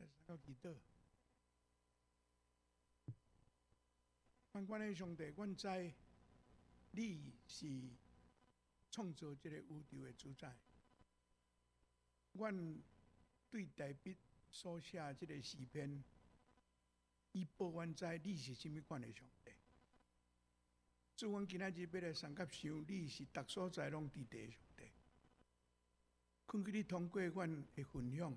來三個祈禱。萬軍的上帝，阮知你是創造這個宇宙的主宰。阮對大衛所寫這個詩篇，伊報阮知你是啥物款的上帝。主，阮今仔日欲來相佮想，你是逐所在攏佇地的上帝。懇求你通過阮的分享，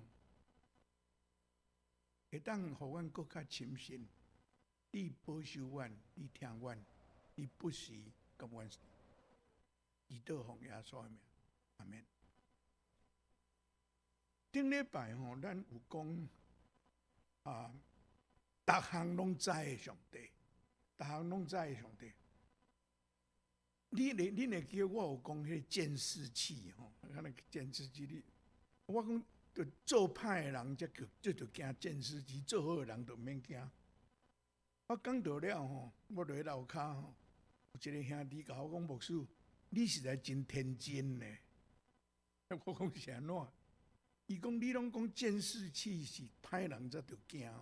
會當予阮閣較深信，你保守阮，你疼阮，你不時佮阮祈禱奉耶穌的名，阿們。頂禮拜吼，咱有講啊，逐項攏知的上帝，逐項攏知的上帝。你會記我有講彼個監視器吼，可能監視器你，我講著做歹的人才叫這就驚監視器，做好的人就免驚。我講著了吼，我佇樓跤吼，有一個兄弟共我講，牧師，你實在真天真呢。我講是按怎？伊講你攏講監視器是歹人才著驚。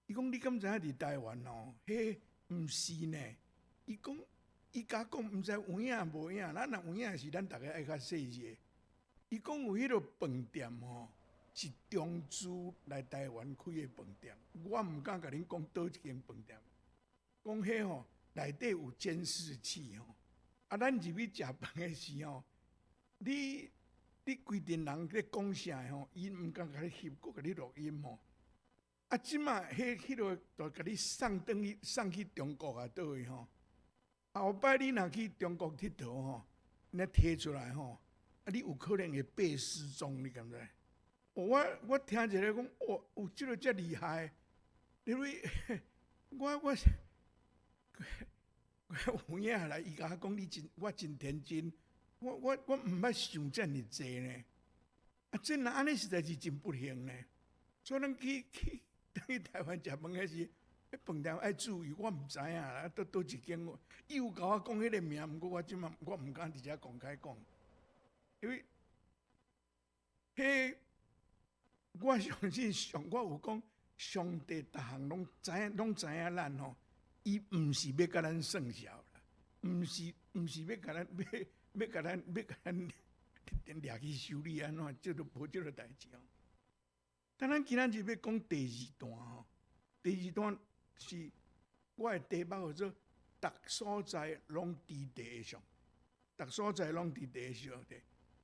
伊講你敢知影佇台灣吼，彼毋是呢？伊講。伊共我講，毋知有影無影，咱若有影是咱逐家愛較細緻。伊講有彼个飯店吼，是中資來台灣開的飯店，我毋敢共恁講佗一間飯店。講彼吼內底有監視器吼，啊，咱入去食飯的時吼，你規陣人咧講啥吼，伊毋敢共你翕，閣共你錄音吼。啊，這馬彼彼个就共你送轉去送去中國啊，佗位吼。後擺你若去中國𨑨迌吼，你提出來吼，啊，你有可能會被失蹤，你敢知？我聽一个講，哦，有這个遮厲害，因為我有影來，伊共我講你真，我真天真，我毋捌想遮爾濟呢。啊，真若按呢實在是真不幸呢。所以咱去轉去台灣食飯彼時，彼飯店愛注意，我毋知影啦，佗一間，伊有共我講彼个名，毋過我這馬我毋敢佇遮公開講，因為彼我相信上，我有講上帝逐項攏知影，攏知影咱吼，伊毋是欲共咱耍笑啦，毋是欲共咱掠去修理按怎，這都無這个代誌哦。但咱今仔日欲講第二段吼，第二段是我的題目叫做“逐所在攏佇地的上，逐所在攏佇地的上帝”。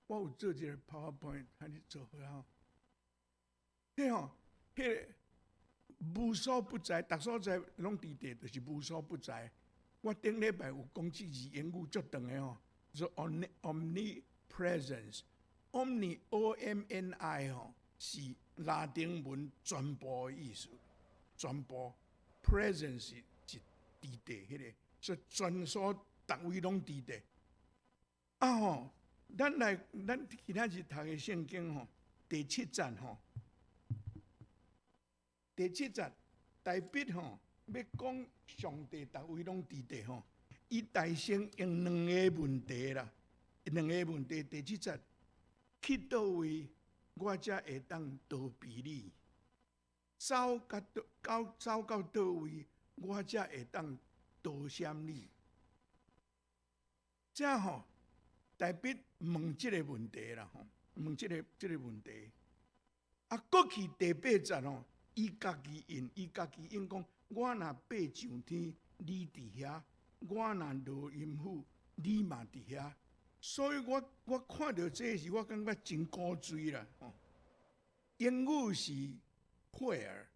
我有做一个 PowerPoint，予你做好吼。對吼，彼个無所不在，逐所在攏佇地，就是無所不在。我頂禮拜有講這字英語足長的吼，說 omnipresence，omni O M N I 吼是拉丁文全部的意思，全部 presence 是佇地彼个，所以全所逐位攏佇地。啊吼，咱來咱今仔日讀的聖經吼，第七節吼，第七節大衛吼，欲講上帝逐位攏佇地吼，伊大先用兩个問題啦，兩个問題。第七節，去佗位我才會當逃避你？走到佗位，我才會當逃閃你？這吼，大衛問這個問題啦吼，問這個問題。啊，過去第八節吼，伊家己應講：我若爬上天，你佇遐；我若落陰府，你嘛佇遐。所以我看著這時，我感覺真古錐啦。吼，英語是 where，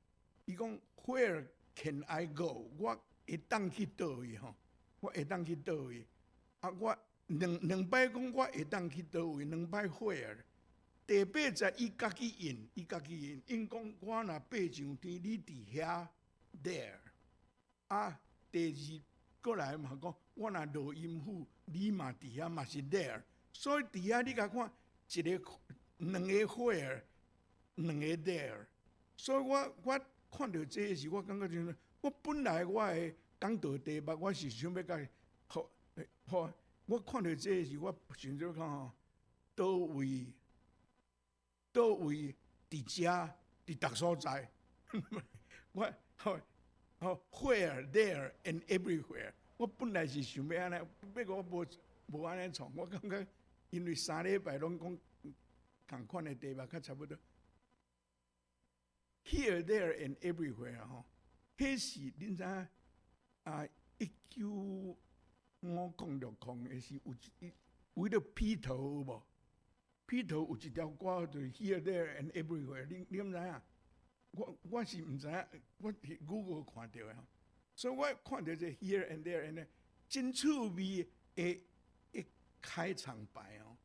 伊講 Where can I go？我會當去佗位吼？我會當去佗位？啊，我兩擺講我會當去佗位，兩擺 where。第八節伊家己應，伊家己應，應講我若爬上天，你佇遐 there。啊，第二過來嘛講，我若落陰府，你嘛佇遐嘛是 there。所以佇遐你共看，一個兩個 where，兩個 there。所以我看著這個時，我感覺就是，我本來我的講道題目，我是想欲共予，予，我看著這個時，我想做講吼，佗位佗位佇遮。佇逐所在。我吼吼，where there and everywhere。我本來是想欲按呢，不過我無無按呢創。我感覺因為三禮拜攏講仝款的題目，較差不多。Here, there and everywhere 吼，彼是恁知影啊？195006的時有一有彼個披頭有無？披頭有一條歌就是 Here, there and everywhere，恁你敢知影？我我是毋知影，我佇 Google 看著的吼，所以我看著這 Here and there and there 真趣味的的開場白哦，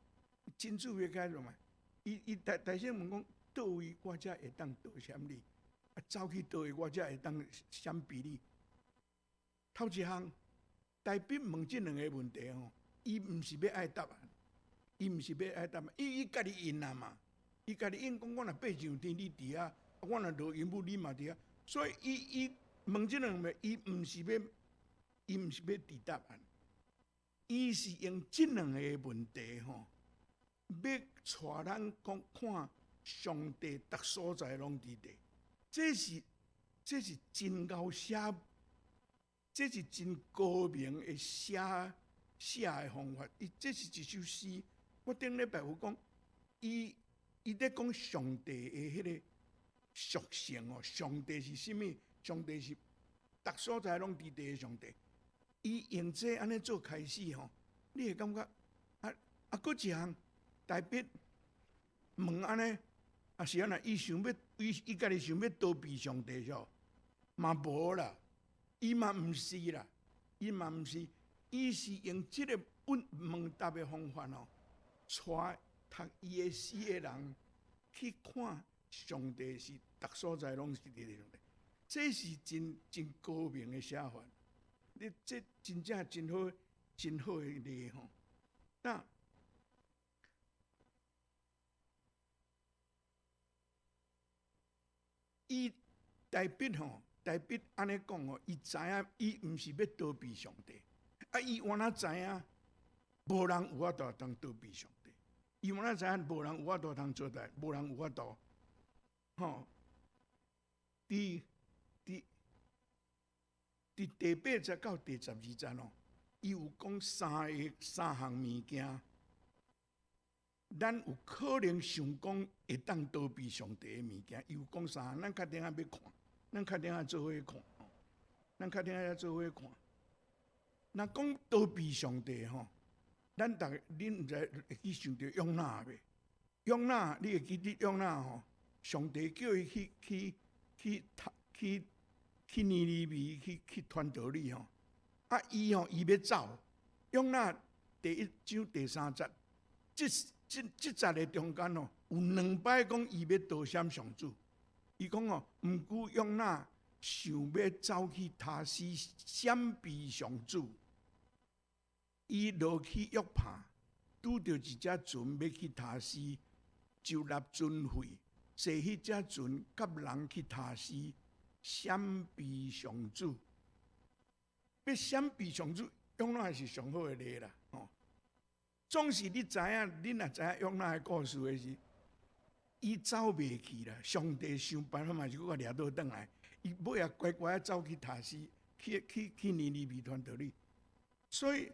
真趣味的開場白。伊伊大大聲問講，佗位我才會當躲閃你？啊，走去佗位我才會當閃避你？頭一項，大衛問這兩個問題吼，伊毋是欲愛答案，伊毋是欲愛答案，伊伊家己應啊嘛，伊家己應講，我若爬上天，你佇遐；我若落陰府，你嘛佇遐。所以伊伊問這兩個，伊毋是欲，伊毋是欲佇答案，伊是用這兩個問題吼，欲帶咱講看上帝逐所在攏佇地，這是這是真𠢕寫。這是真高明的寫寫的方法。伊這是一首詩。我頂禮拜有講，伊伊咧講上帝的彼個屬性哦。上帝是啥物？上帝是逐所在攏佇地的上帝。伊用這按呢做開始吼，你會感覺啊啊，閣一項大衛問按呢，啊是按怎？伊想欲伊伊家己想欲逃避上帝唁，嘛無啦。伊嘛毋是啦，伊嘛毋是，伊是用這個問問答的方法哦，帶讀伊的詩的人去看上帝是逐所在攏是佇咧上帝，這是真真高明的寫法。你這真正真好，真好的例吼。那伊大衛吼。大衛按呢講哦，伊知影伊毋是欲逃避上帝，啊，伊原來知影無人有法度通逃避上帝，伊原來知影無人有法度通做代，無人有法度，吼。佇佇佇第八節到第十二節哦，伊有講三个三項物件，咱有可能想講會當逃避上帝的物件，伊有講三項，咱較等下欲看。咱較等下做伙看，咱較等下做伙看。若講逃避上帝吼，咱逐个恁毋知會去想著約拿袂？約拿，你會記得約拿吼？上帝叫伊去去去去去尼尼微去去傳道理吼。啊，伊吼伊欲走。約拿第一章第三節，這這這節的中間吼，有兩擺講伊欲逃閃上主。伊講哦，毋過約拿想欲走去他施閃避上主，伊落去約帕，拄著一隻船欲去他施，就納船費，坐彼隻船，佮人去他施閃避上主。欲閃避上主，約拿是上好的例啦。吼，總是你知影，恁若知影約拿的故事的時。伊走袂去啦，上帝想辦法嘛是閣共掠倒轉來。伊尾仔乖乖仔走去他施，去去去尼尼微傳道理。所以，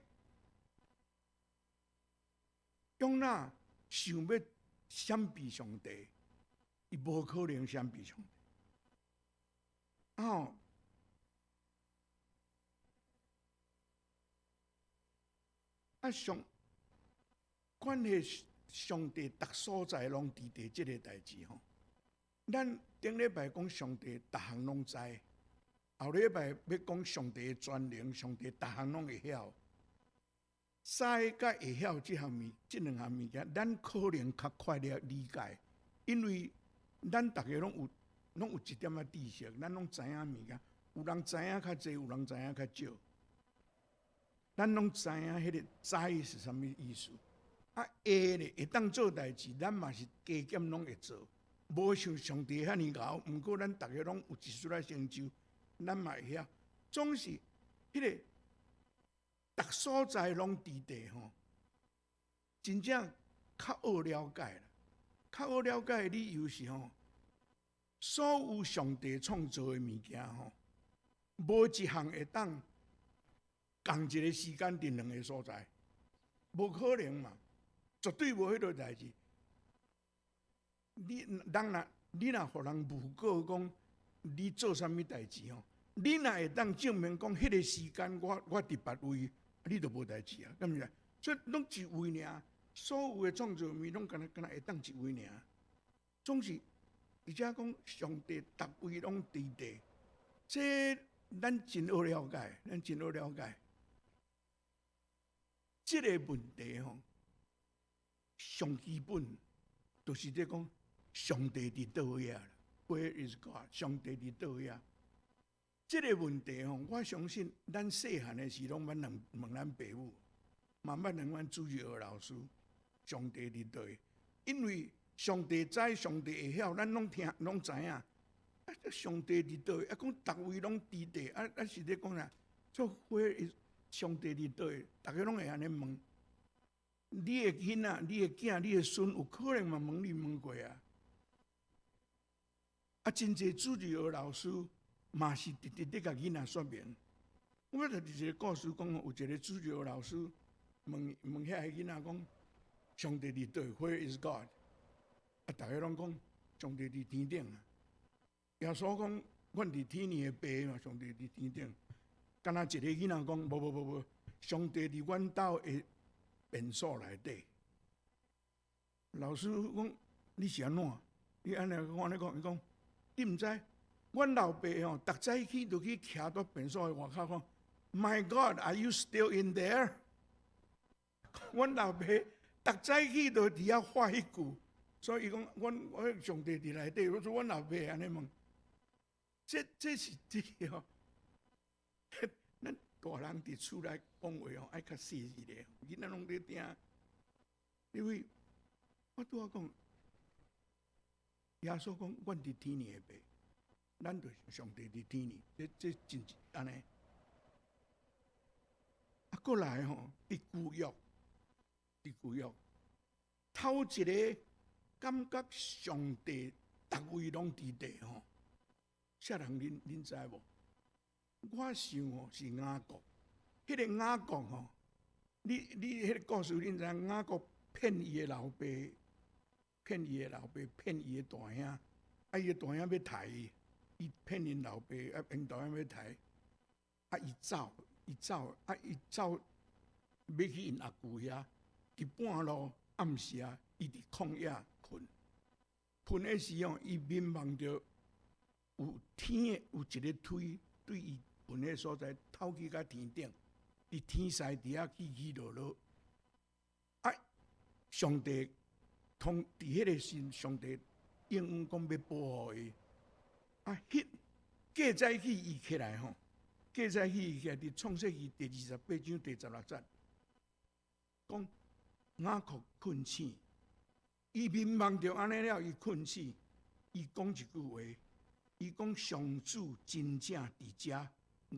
約拿想欲閃避上帝，伊無可能閃避上帝。啊！啊上關係。上帝逐所在攏佇地這个代誌吼，咱頂禮拜講上帝逐項攏知，後禮拜欲講上帝的全能，上帝逐項攏會曉。知佮會曉這項物，這兩項物件，咱可能較快咧理解，因為咱逐个攏有攏有一點仔知識，咱攏知影物件，有人知影較濟，有人知影較少。咱攏知影彼个知是啥物意思。啊，會咧會當做代誌，咱嘛是加減攏會做，無像上帝遐爾𠢕。毋過咱逐个攏有一絲仔成就，咱嘛會曉。總是彼个逐所在攏佇地吼，真正較好了解啦。較好了解的理由是吼，所有上帝創造的物件吼，無一項會當仝一个時間佇兩个所在，無可能嘛，絕對無彼個代誌。你人若你若予人問過講你做啥物代誌吼，你若會當證明講彼个時間我佇別位，你就無代誌啊，敢毋是？所以攏一位爾，所有的創造物攏敢若敢若會當一位爾，總是而且講上帝逐位攏佇地，這咱真好了解，咱真好了解。這个問題吼，上基本就是咧講上帝佇佗位啊？Where is God？上帝佇佗位啊？這个問題吼，我相信咱細漢的時攏捌問問咱爸母，嘛捌問阮主日學老師，上帝佇佗位？因為上帝知，上帝會曉，咱攏聽，攏知影。啊，上帝佇佗位？啊，講逐位攏佇地，啊啊是咧講啥？做 Where is 上帝佇佗位？逐家攏會按呢問。你的囡仔、你的囝、你的孫，有可能嘛問你問過啊？啊，真濟主日學老師嘛是直直咧共囡仔說明。我捌聽一个故事講，有一个主日學老師問問遐个囡仔講：上帝佇佗位？Where is God？啊，逐家攏講上帝佇天頂啊。耶穌講：阮佇天父的爸嘛，上帝佇天頂。敢若一个囡仔講：無無無無，上帝佇阮兜的便所內底。老師講：你是按怎？你按呢按呢講？伊講：你毋知？阮老爸吼，逐早起就去徛佇便所的外口講：My God, are you still in there？阮老爸逐早起就佇遐喊彼句，所以伊講，阮我上帝佇內底，我說阮老爸按呢問，這是這個吼，咱大人佇厝內講話吼，愛較細緻咧，囡仔攏佇聽。因為我拄仔講，耶穌講，阮佇天父的爸，咱就是上帝佇天父，這這真按呢。啊，過來吼，佇舊約，佇舊約，頭一个感覺上帝逐位攏佇地吼，啥人恁恁知無？我想吼是雅各，彼个雅各吼，你你彼个故事恁知影？雅各騙伊的老爸，騙伊的老爸，騙伊的大兄，啊，伊的大兄欲刣伊，伊騙𪜶老爸，啊，𪜶大兄欲刣，啊，伊走，伊走，啊，伊走，欲去𪜶阿舅遐，佇半路暗時啊，伊佇曠野睏，睏的時吼，伊眠夢著有天的有一个梯對伊睏的所在透去到天頂，佇天使佇遐起起落落，啊，上帝通佇彼个時，上帝應允講欲保護伊，啊，彼過早起伊起來吼，過早起伊起來佇創世記第28章第16節，講雅各睏醒，伊眠夢著按呢了，伊睏醒，伊講一句話，伊講上主真正佇遮，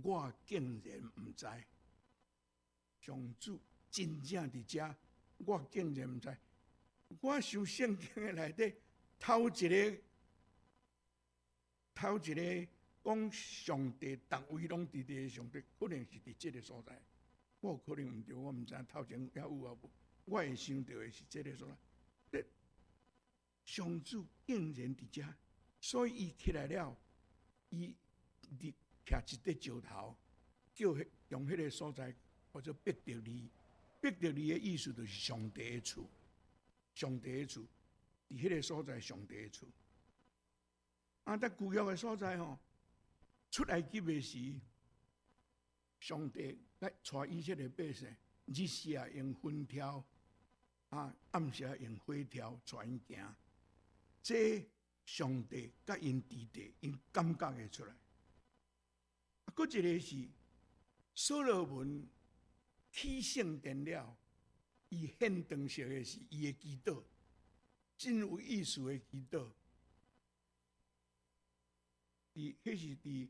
我竟然毋知。上主真正佇遮，我竟然毋知。我想聖經的內底頭一个，頭一个講上帝逐位攏佇地的上帝，可能是佇這个所在。我有可能毋對，我毋知影頭前猶有啊無。我會想著的是這个所在。上主竟然佇遮，所以伊起來了，伊佇徛一塊石頭，叫彼用彼个所在叫做伯特利。伯特利的意思就是上帝的厝，上帝的厝，佇彼个所在上帝的厝。啊，佇舊約的所在吼，出埃及的時，上帝來帶以色列百姓，日時啊用雲柱，啊暗時啊用火柱帶𪜶行。這上帝佮𪜶佇地，𪜶感覺會出來。啊，閣一个是所羅門起聖殿了，伊獻燈飾的是伊的祈禱，真有意思的祈禱。伊彼是佇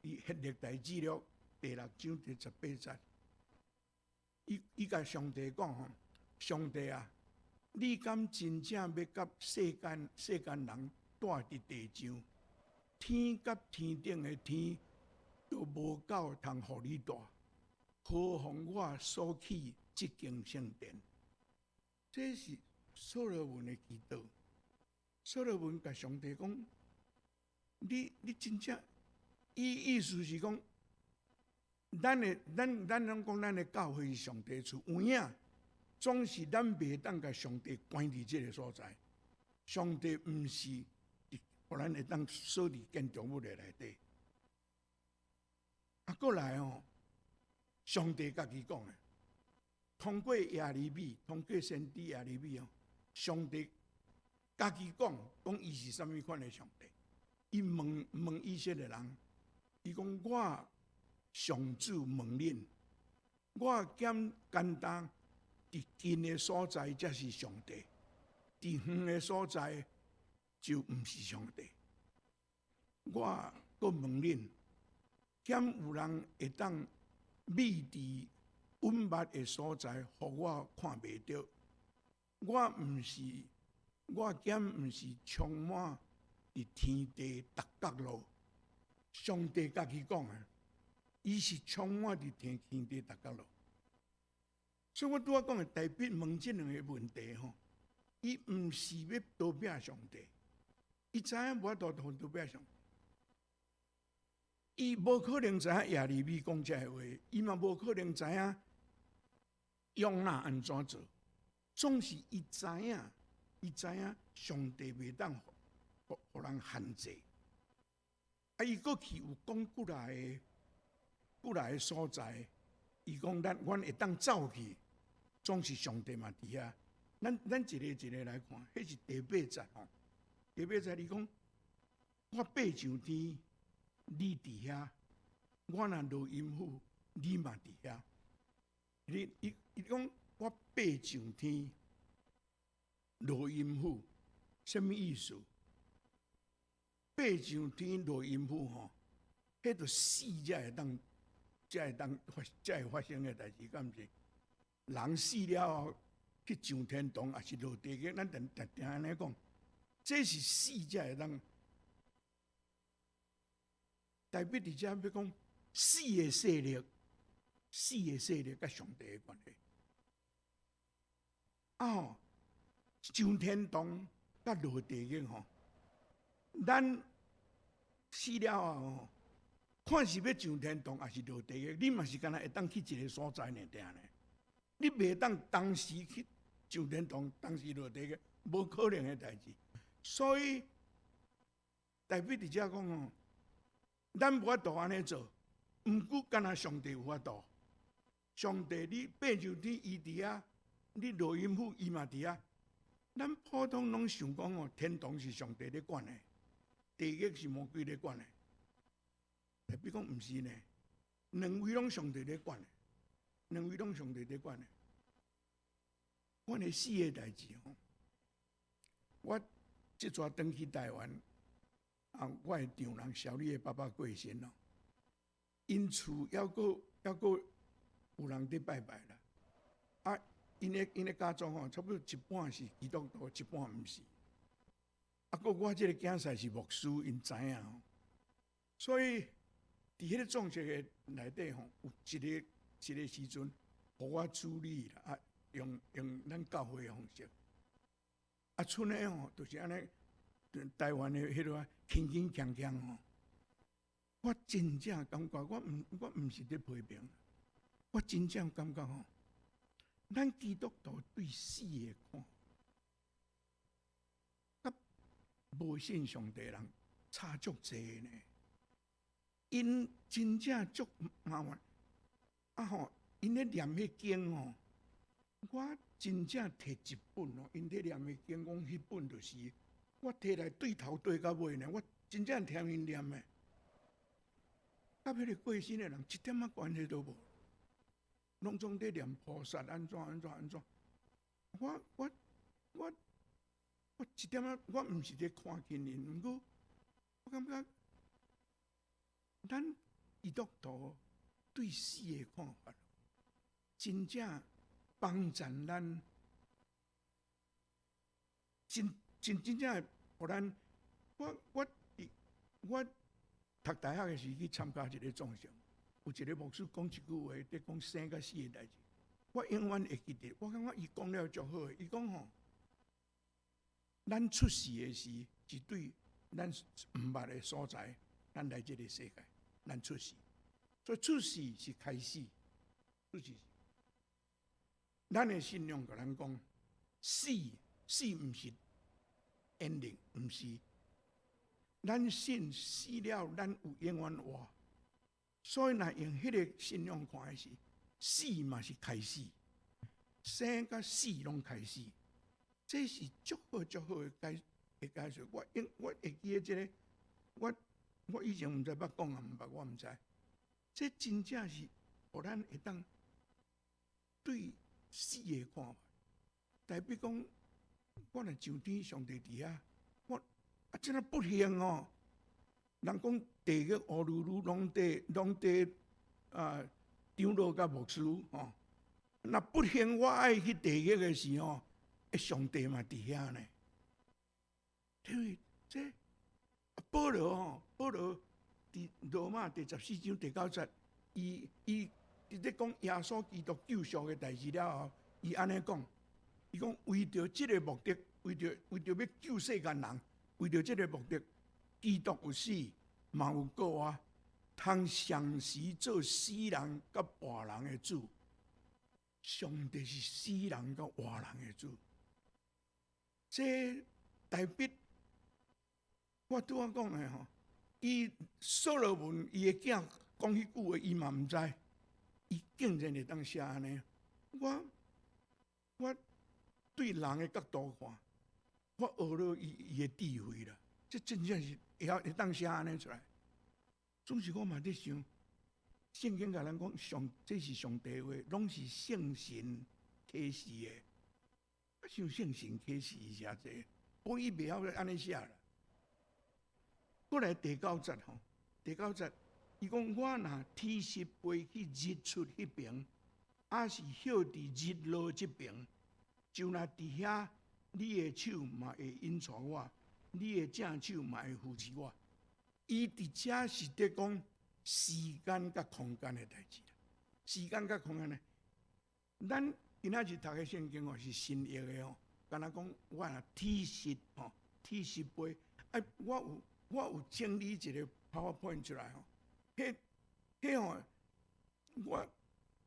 佇歷代志錄第六章第十八節，伊伊共上帝講吼，上帝啊，你敢真正欲佮世間世間人蹛佇地上？天佮天頂的天都無夠通予你蹛，何況我所起這間聖殿？這是所羅門的祈禱。所羅門共上帝講：你真正，伊意思是講，咱的咱咱攏講咱的教會是上帝厝，有影，總是咱袂當共上帝關佇這个所在。上帝毋是予咱會當鎖佇建築物的內底。啊，過來哦，上帝家己講的，通過耶利米，通過先知耶利米哦，上帝家己講，講伊是啥物款的上帝。伊問問以色列人，伊講我上主問恁，我敢敢當佇近的所在才是上帝，佇遠的所在就毋是上帝。我閣問恁，敢有人會當覕佇隱密的所在，予我看袂著？我毋是，我敢毋是充滿佇天地逐角落？上帝家己講的，伊是充滿佇天天地逐角落。所以我拄仔講的大衛問這兩个問題吼，伊毋是欲逃避上帝，伊知影無法度逃避上帝。伊無可能知影耶利米講這个話，伊嘛無可能知影約拿按怎做。總是伊知影，伊知影上帝袂當予人限制。啊，伊過去有講幾若个幾若个所在，伊講咱阮會當走去，總是上帝嘛佇遐。咱一个一个來看，彼是第八節吼。第八節伊講，我爬上天，你佇遐；我若落陰府，你嘛佇遐。你伊伊講我爬上天，落陰府，啥物意思？爬上天落陰府吼，彼著死才會當，才會當發，才會發生的代誌，敢毋是？人死了後去上天堂，抑是落地獄？咱定定定按呢講，這是死才會當。大衛佇遮欲講死的勢力，死的勢力佮上帝的關係。啊吼，上天堂佮落地獄吼，咱死了後吼，看是欲上天堂抑是落地獄，你嘛是干焦會當去一个所在爾爾呢。你袂當同時去上天堂，同時落地獄，無可能的代誌。所以大衛佇遮講吼，咱無法度按呢做，毋過干焦上帝有法度。上帝，你爬上天，伊佇遐；你落陰府，伊嘛佇遐。咱普通攏想講哦，天堂是上帝咧管的，地獄是魔鬼咧管的。大衛講毋是呢，兩位攏上帝咧管的，兩位攏上帝咧管的。阮的死的代誌吼，我這逝轉去台灣，啊，我的丈人小李的爸爸過身咯，𪜶厝猶閣有人佇拜拜啦。啊，𪜶的家族吼，差不多一半是基督徒，一半毋是。啊，閣我這个囝婿是牧師，𪜶知影吼，所以佇彼个葬式的內底吼，有一个一个時陣，予我處理啦，啊，用用咱教會的方式。啊，賰的吼，就是按呢，台灣的彼个輕輕鏘鏘吼，我真正感覺，我毋是咧批評，我真正感覺吼，咱基督徒對死的看法，佮無信上帝人差足濟呢。𪜶真正足麻煩，啊吼，𪜶咧念彼經吼，我真正摕一本哦，𪜶咧念的經，講彼本就是我摕來對頭對到尾呢，我真正聽𪜶念的，佮彼个過身的人一點仔關係都無，攏總佇念菩薩按怎按怎按怎，我一點仔，我毋是咧看輕𪜶，毋過我感覺咱基督徒對死的看法，真正幫助咱，真真真正會予咱，我我佇我讀大學的時去參加一个眾聖，有一个牧師講一句話，佇講生佮死的代誌。我永遠會記得，我感覺伊講了足好的。伊講吼，咱出世的時是對咱毋捌的所在，咱來這个世界，咱出世。所以出世是開始，出世。咱的信仰共咱講，死死毋是 ending，毋是。咱信死了，咱有永遠活。所以若用彼个信仰看的是，死嘛是開始，生佮死攏開始。這是足好足好的解的解說。我會記得這个，我以前毋知捌講啊，毋捌我毋知。這真正是予咱會當對死的看法。代表講，我若上天上帝佇遐，我啊這若不幸哦。人講地獄烏嚕嚕，攏佇啊長老佮牧師吼。若不幸我愛去地獄的時候，上帝嘛佇遐呢。對，這保羅吼，保羅佇羅馬第14章第9節，伊佇咧講耶穌基督救贖的代誌了後，伊按呢講，伊講為著這个目的，為著欲救世間人，為著這个目的，基督有死，嘛有復活，通同時做死人佮活人的主。上帝是死人佮活人的主。這代表我拄仔講的吼，伊所羅門伊的囝講彼句話，伊嘛毋知，伊竟然會當寫按呢。我對人的角度看，我學了伊伊的智慧啦。這真正是會曉會當寫按呢出來。總是我嘛佇想，聖經共咱講上，這是上帝話，攏是聖神啟示的。我想聖神啟示是誠濟，無伊袂曉按呢寫啦。過來第九節吼，第九節，伊講我若天時飛去日出彼爿，抑是歇佇日落這爿，就若佇遐，你的手嘛會引帶我，你的正手嘛會扶持我。伊佇遮是佇講時間佮空間的代誌啦。時間佮空間呢？咱今仔日讀的聖經哦，是新約的哦。敢若講我若天時吼，天時飛，哎，我有整理一個 PowerPoint 出來吼。彼彼吼，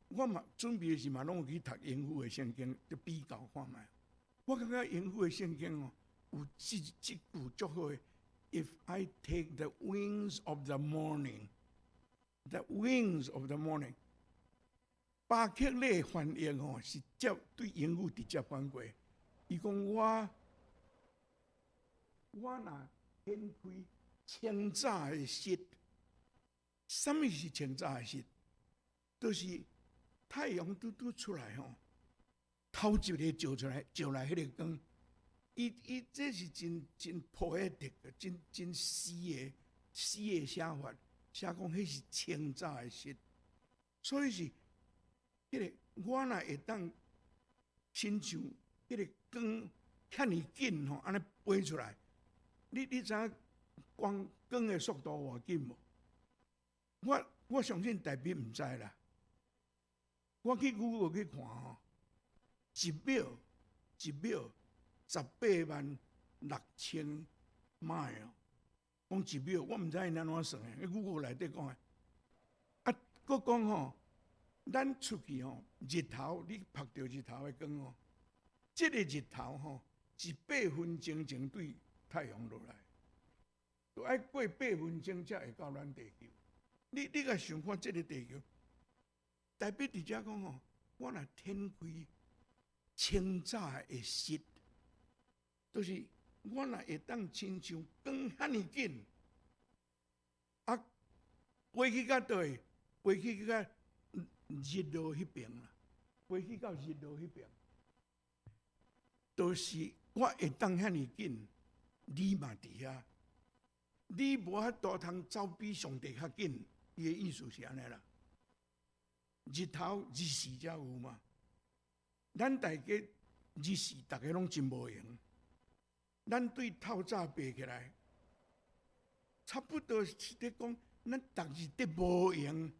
我嘛準備的時嘛，攏有去讀英語的聖經，就比較看覓。我感覺英語的聖經哦，有這這句足好的。If I take the wings of the morning, the wings of the morning，巴克禮翻譯吼是接對英語直接翻過。伊講我若展開清早的翼，啥物是清早的翼？就是太陽拄拄出來吼，頭一个照出來，照來彼个光。伊這是真真 poetic 的，真真詩的詩的寫法，寫講彼是清早的翼，所以是彼个我若會當親像彼个光遐爾緊吼，按呢飛出來，你知影光光的速度偌緊無？我相信大家毋知啦。我去 Google 去看吼，一秒一秒186,000 mile，講一秒，我毋知𪜶按怎算的，Google 內底講的。啊，閣講吼，咱出去吼，日頭你曝著日頭的光吼，這个日頭吼是8分鐘前對太陽落來，都愛過八分鐘才會到咱地球。你共想看這个地球，代表佇遮講吼，我若展開清早的翼，就是我若會當親像光遐爾緊，啊，飛去到佗位？飛去到日落彼爿啦，飛去到日落彼爿，就是我會當遐爾緊，你嘛佇遐，你無法度通走比上帝較緊，伊的意思是按呢啦。日頭日時才有嘛，咱大家日時逐家攏真無閒，咱對透早爬起來，差不多是咧講，咱逐日佇無閒，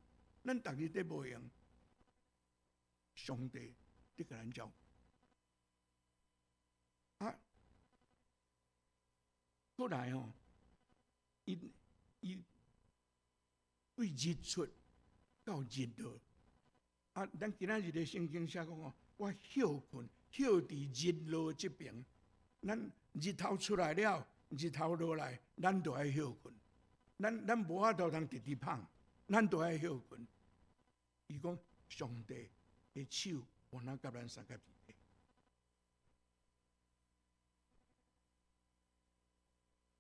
咱逐日佇無閒，上帝佇共咱照顧。啊，過來吼，伊伊對日出到日落，啊，咱今仔日的聖經寫講哦，我歇睏歇佇日落這爿，咱日頭出來了，日頭落來，咱就愛歇睏。咱咱無法度通直直捧，咱都愛歇睏。伊講上帝的手，有哪佮咱相佮佇咧。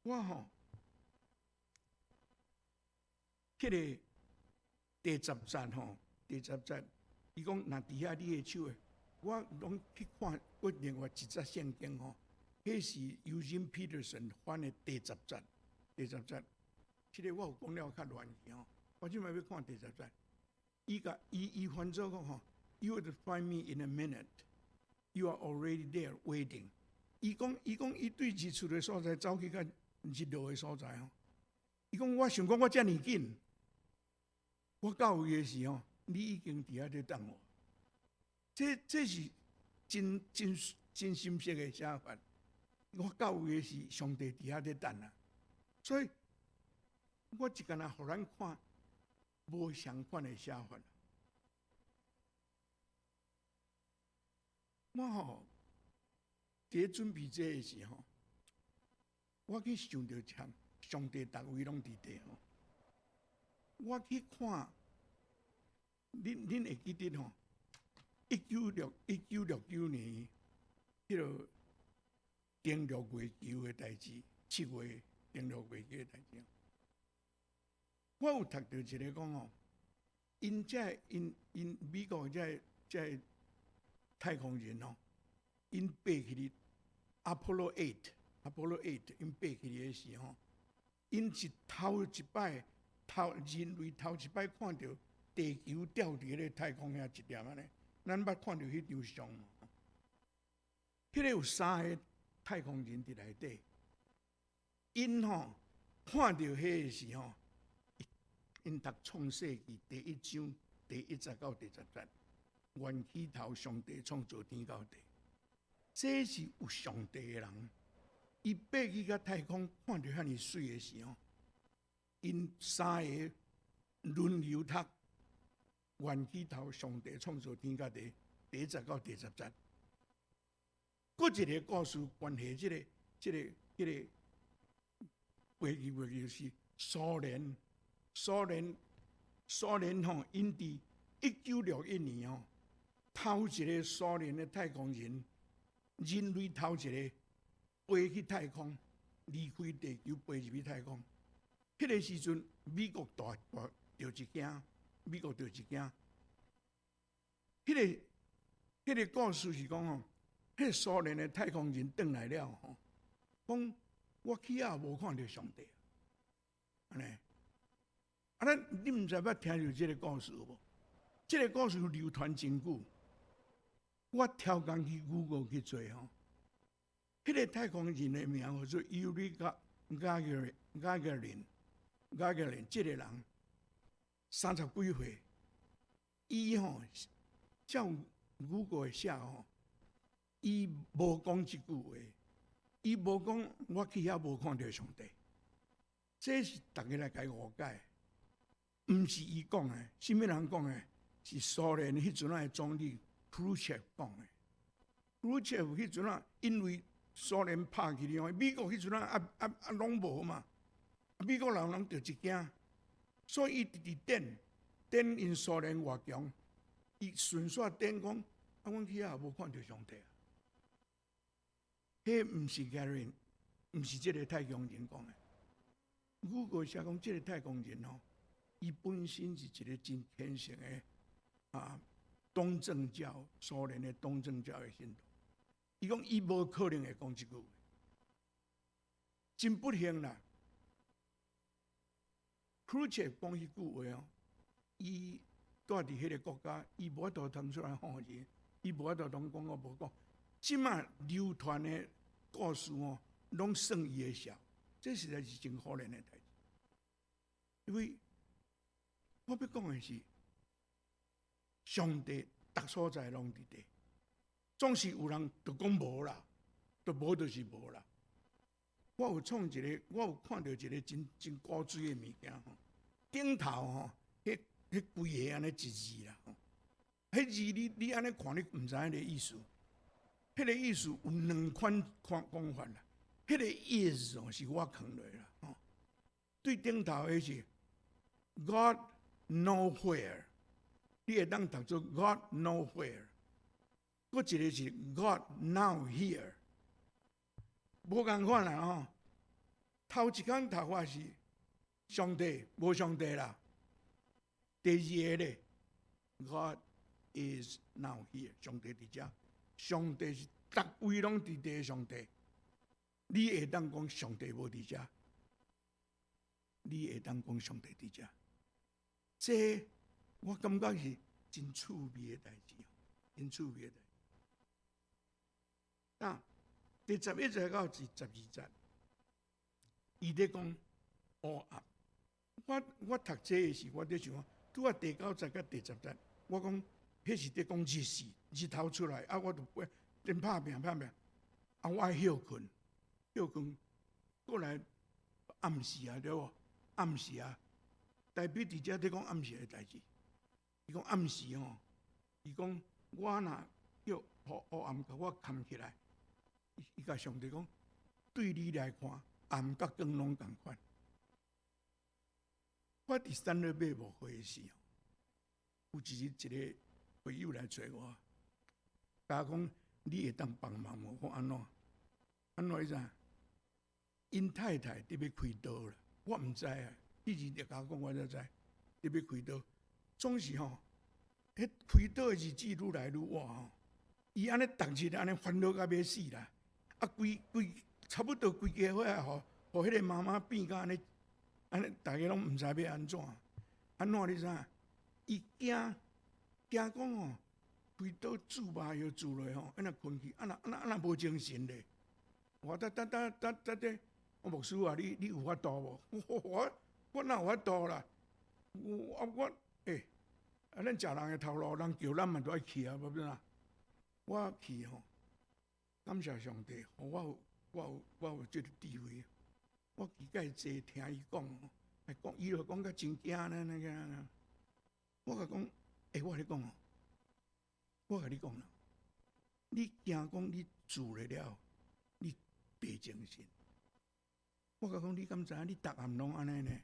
我吼，彼个第十節吼，第十節，伊講若佇遐你的手的，我攏去看，閣另外一節聖經吼，彼是 Eugene Peterson 翻的第十節，第十節。這个我有講了較亂去吼，我這擺欲看第十節，伊共伊伊翻做講吼，You will find me in a minute. You are already there waiting。伊講伊講伊對日出的所在走去到日落的所在吼，伊講我想講我遮爾緊，我到位的時吼，你已經佇遐咧等我。這這是真真真深色的寫法。我到位的時，上帝佇遐咧等啊，所以。我一干焦予咱看無相款的寫法。我吼佇咧準備這个時吼，我去想著像上帝逐位攏佇地吼，我去看，恁恁會記得吼？1969年，彼个登陸月球的代誌，7月登陸月球的代誌。我有讀著一个講吼，𪜶這𪜶𪜶美國這這太空人吼，𪜶爬去哩 Apollo Eight，Apollo Eight，𪜶爬去哩的時吼，𪜶是頭一擺頭人類頭一擺看著地球吊佇彼个太空遐一點按呢，咱捌看著彼張相無？彼个有三个太空人佇內底，𪜶吼看著彼个時吼，𪜶讀創世記第一章第一節到第十節，原起頭上帝創造天佮地，這是有上帝的人，伊爬去到太空看著遐爾媠的時候，𪜶三个輪流讀原起頭上帝創造天佮地第一節到第十節。閣一個故事關係這个、這个、這个飛去月球是蘇聯。蘇聯，蘇聯吼，𪜶佇1961年吼，頭一个蘇聯的太空人，人類頭一个飛去太空，離開地球飛入去太空。彼个時陣，美國大大著一驚，美國著一驚。彼个彼个故事是講吼，彼个蘇聯的太空人轉來了吼，講我去遐無看著上帝，按呢。啊！咱你毋知捌聽著這个故事無？這个故事流傳真久。我超工去 Google 去揣吼，彼个太空人的名叫做 Yuri Gagarin，Gagarin 這个人三十幾歲，伊吼照 Google 寫吼，伊無講這句話，伊無講我去遐無看著上帝，這是逐家來共伊誤解。毋是伊講的，啥物人講的？是蘇聯彼陣仔的總理 Khrushchev 講的。Khrushchev 彼陣仔因為蘇聯拍去了，美國彼陣仔啊啊啊攏無嘛，美國人攏著一驚，所以伊直直等等𪜶蘇聯偌強，伊順紲等講，啊，阮去遐也無看著上帝啊。彼毋是 Gagarin，毋是這个太空人講的。Google 寫講這个太空人吼，伊本身是一个真虔誠的啊，東正教蘇聯的東正教的信徒。伊講伊無可能會講這句話，真不幸啦。Khrushchev 講彼句話哦，伊住佇彼个國家，伊無法度通出來放人，伊無法度通講我無講。這馬流傳的故事哦，攏算伊的笑，這實在是真可憐的代誌。因為我欲講的是，上帝逐所在攏佇咧，總是有人就講無啦，就無就是無啦。我有創一个，我有看著一个真真古錐的物件吼，頂頭吼，彼彼規个按呢一字啦吼，彼字你你按呢看你毋知彼个意思，彼个意思有兩款看講法啦。彼個 is 哦是我囥落啦吼，對頂頭的是 God nowhere，你會當讀做 God nowhere，閣一个是 God now here，無仝款啦吼。頭一工讀法是上帝無上帝啦，第二个咧 God is now here，上帝佇遮，上帝是逐位攏佇佇上帝。你會當講上帝無佇遮，你會當講上帝佇遮，這我感覺是真趣味的代誌，真趣味的代誌。啊，第11節到第12節，伊咧講烏暗。我我讀這个時，我咧想講，拄仔第九節佮第十節，我講彼是咧講日時，日頭出來，啊，我就真拍拚拍拚，啊，我愛歇睏。歇睏過來暗時啊，對無？暗時啊，代表佇遮咧講暗時的代誌。伊講暗時吼，伊講我若叫烏烏暗共我崁起來，伊共上帝講，對你來看，暗佮光攏仝款。我佇3月尾牧會的時候，有一日一个會友來揣我，共我講你會當幫忙無？我按怎？按怎你知？𪜶太太佇欲開刀啦，我毋知啊。彼日就共我講，我才知佇欲開刀。總是吼，彼開刀的日子愈來愈倚吼，伊按呢逐日按呢煩惱甲欲死啦。啊，規規差不多規家伙仔吼，予彼個媽媽變甲按呢，按呢逐家攏毋知欲按怎。按怎你知？伊驚驚講吼，開刀注麻藥注落吼，按若睏去，按若按若按若無精神咧。我等等等等等這，我牧師啊，你你有法度無？我我我哪有法度啦？我啊我欸，啊咱食人的頭路，人叫咱嘛都愛去啊，無變啊？我去吼，感謝上帝，予我有我有我有這个智慧。我去共伊坐聽伊講，來講伊就講甲真驚呢，那個。我共講，欸，我共你講哦，我共你講啦，你驚講你注了了，你袂精神。我共講，你敢知影？你逐暗攏按呢呢？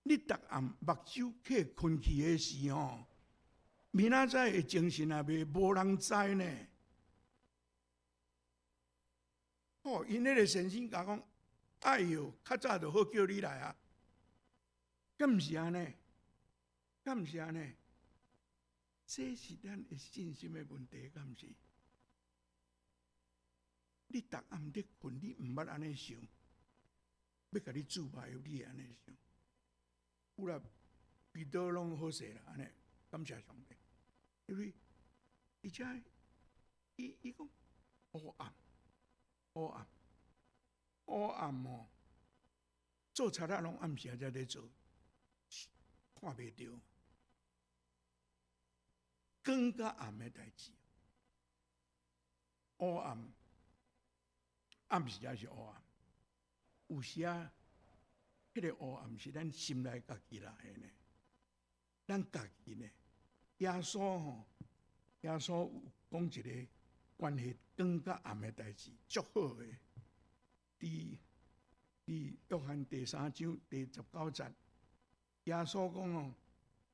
你逐暗目睭瞌睏去的時吼，明仔載會精神抑未？無人知呢。哦，𪜶彼个先生共講，哎喲，較早就好叫你來啊，敢毋是按呢？敢毋是按呢？這是咱的信心的問題，敢毋是？你逐暗咧睏，你毋捌按呢想，欲共你注麻藥，你會按呢想？有啦，開刀攏好勢啦，按呢感謝上帝。因為而且伊伊講烏暗，烏暗，烏暗哦，做賊仔攏暗時才咧做，看袂著。光佮暗的代誌，烏暗，暗時也是烏暗，有時啊，彼個烏暗是咱心內家己來的呢，咱家己呢。耶穌吼，耶穌有講一个關係光佮暗的代誌，足好的。佇佇約翰第三章第十九節，耶穌講哦，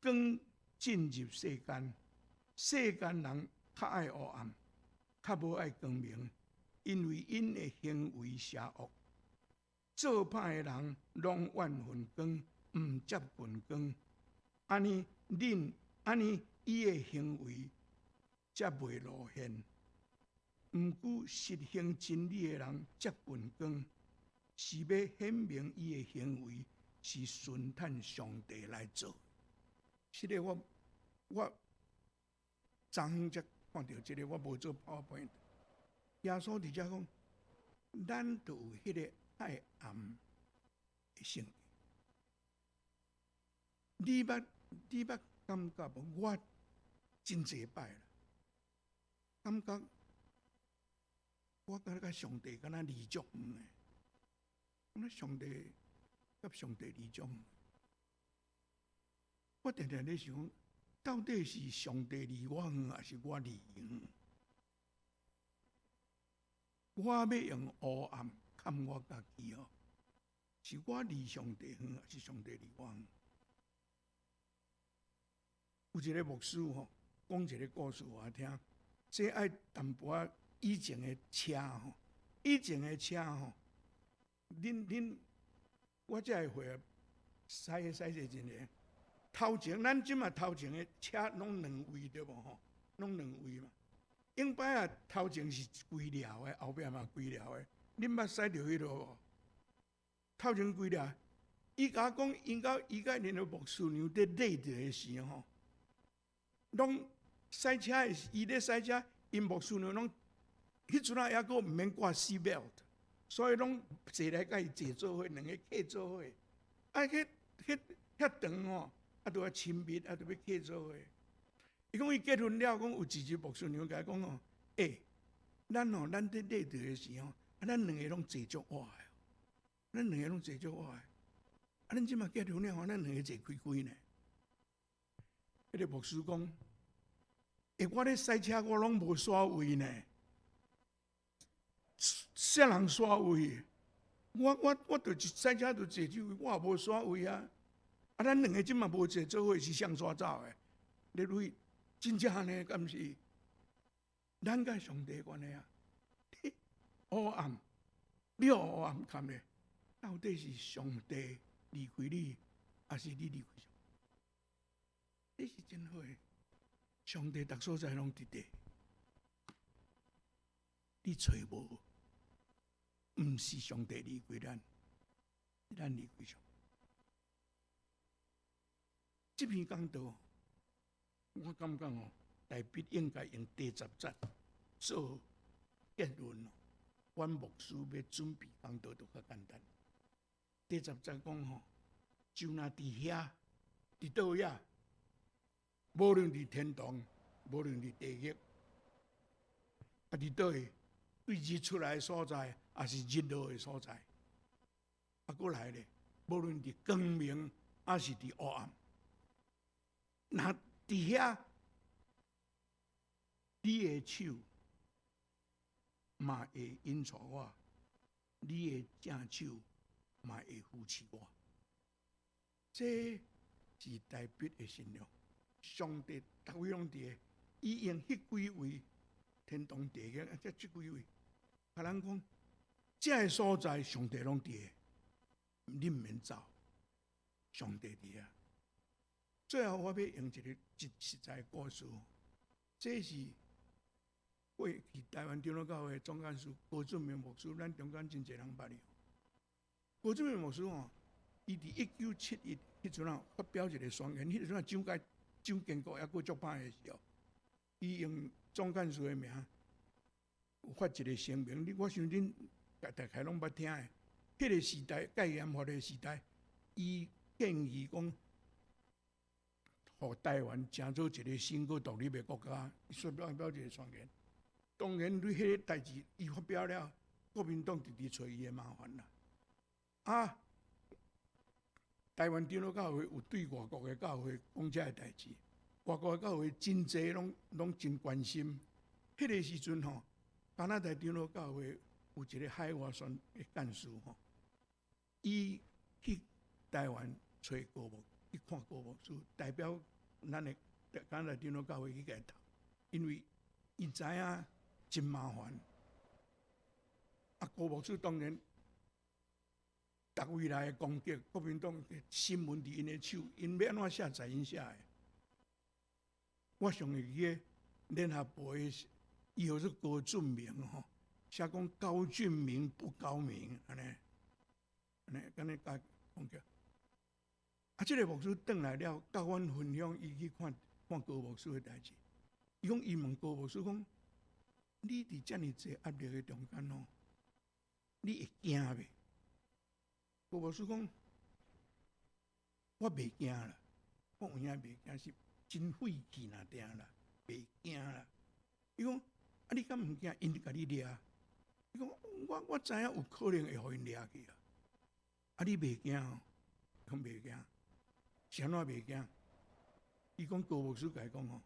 光進入世間，世間人較愛烏暗，較無愛光明，因為𪜶的行為邪惡。做歹的人攏怨恨光，毋接近光，按呢恁按呢伊的行為才袂露現。毋過實行真理的人接近光，是欲顯明伊的行為是順趁上帝來做。是的，我我昨昏才看著這个，我無做 PowerPoint。耶穌佇遮講，咱都有彼个愛暗的性格。你捌感覺無？我真濟擺啦，感覺我感覺上帝敢若離足遠的，敢若上帝佮上帝離足遠。我定定咧想，到底是上帝離我遠，抑是我離伊遠？我欲用黑暗崁我家己哦，是我離上帝遠，抑是上帝離我遠？有一個牧師吼，講一個故事予我聽。這愛淡薄仔以前的車吼，以前的車吼，恁我才會歲駛駛者真個。頭前咱這馬頭前的車攏兩位對無吼？攏兩位嘛。頂擺啊，頭前是規寮的，後壁嘛規寮的。恁捌駛著彼落無？頭前規寮，伊共我講，伊佮𪜶的牧師娘佇躡著的時吼，攏駛車的時，伊咧駛車，𪜶牧師娘攏彼陣仔猶閣毋免掛 seat belt，所以攏坐來佮伊坐做伙，兩个客做伙。啊，彼遐長吼，啊，都愛親密，啊，都欲客做伙。伊講伊結婚了，講有一日牧師娘共伊講吼，欸，咱吼，咱佇躡著的時吼，啊，咱兩个攏坐足倚的，咱兩個攏坐足倚的。啊，咱這馬結婚了吼，咱兩个坐開開呢。彼個牧師講，欸，我咧駛車，我攏無徙位呢，啥人徙位？我就一駛車就坐這位，我也無徙位啊。啊，咱兩个這馬無坐做伙是啥徙走的？你類真正按呢，敢是？咱佮上帝關係啊？黑暗，你予黑暗崁的，到底是上帝離開你，抑是你離開上帝？這是真好的，上帝逐所在攏佇咧，你揣無？毋是上帝離開咱，咱離開上帝。這篇講道，我感覺哦，大必應該用第十節做結論。阮牧師欲準備講道就較簡單。第十節講吼，就若佇遐，佇佗位啊，無論佇天堂，無論佇地獄，啊，佇佗位對日出來的所在，抑是日落的所在，啊，閣來咧，無論佇光明，抑是佇黑暗，若佇遐，你的手嘛會引帶我，你的正手嘛會扶持我。這是大衛的信仰。上帝逐位攏佇咧，伊用彼幾位天堂地獄，啊，這這幾位，共咱講，這个所在上帝攏佇咧，你毋免走，上帝佇遐。最後我欲用一个真實在的故事，這是過去台灣長老教會總幹事高俊明牧師，咱中間真濟人捌伊。高俊明牧師吼，伊佇1971彼陣啊發表一個宣言，彼陣啊蔣經國猶閣足歹的時候，伊用總幹事的名發一個聲明，我想恁大概攏捌聽的。彼個時代戒嚴法的時代，伊建議講，予台灣成做一個新閣獨立的國家，伊發表一個宣言。當然，對彼個代誌伊發表了，國民黨直直揣伊的麻煩啦。啊，台灣長老教會有對外國的教會講這个代誌，外國的教會真濟攏真關心。彼個時陣吼，加拿大長老教會有一個海外宣的幹事吼，伊去台灣揣高牧，去看高牧師，代表咱的加拿大長老教會去共伊談，因為伊知影真麻煩。啊，高牧師當然，逐位來的攻擊，國民黨的新聞佇𪜶的手，𪜶欲按怎寫在𪜶寫的。我上會記得聯合報的，伊號做高俊明吼，寫講高俊明不高明，按呢，按呢，按呢共講起。啊，這个牧師轉來了，佮阮分享，伊去看看高牧師的代誌。伊講，伊問高牧師講：你佇遮爾濟壓力的中間吼，你會驚袂？高牧師講：我袂驚啦。我有影袂驚，是真費氣爾定啦，袂驚啦。伊講啊，你敢毋驚𪜶共你掠？伊講我知影有可能會予𪜶掠去啊。啊，你袂驚哦？講袂驚，是按怎袂驚？伊講高牧師共伊講吼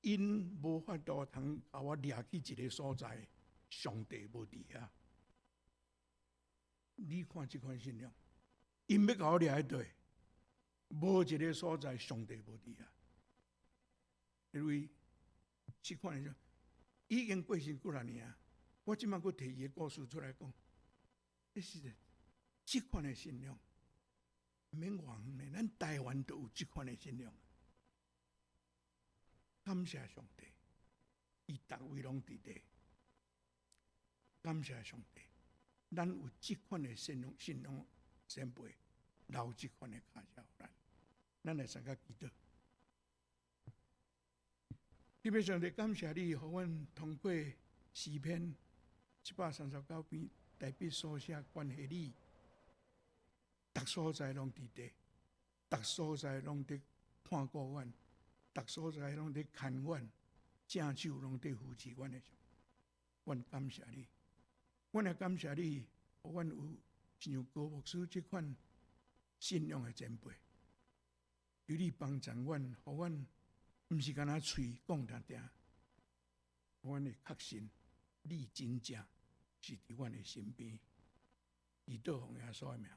，𪜶無法度通共我掠去一个所在，上帝無佇遐。你看這款信仰，𪜶欲共我掠去佗，無一个所在上帝無佇遐。因為這款的已經過身幾若年啊，我這擺閣提伊的故事出來講，這是這款的信仰，毋免偌遠呢，咱台灣都有這款的信仰。感謝上帝，伊逐位攏佇咧。感謝上帝，咱有這款的信仰，信仰前輩留這款的跤跡予咱，咱來相佮祈禱。特別上帝感謝你，予阮通過詩篇139篇，大衛所寫關係你，逐所在攏佇咧，逐所在攏佇看顧阮，逐所在攏佇牽阮，正手攏佇扶持阮的時，阮感謝你，阮也感謝你，予阮有像高牧師這款信仰的前輩，求你幫助阮，予阮毋是干焦喙講定定，阮會確信你真正是佇阮的身邊。祈禱奉耶穌的名。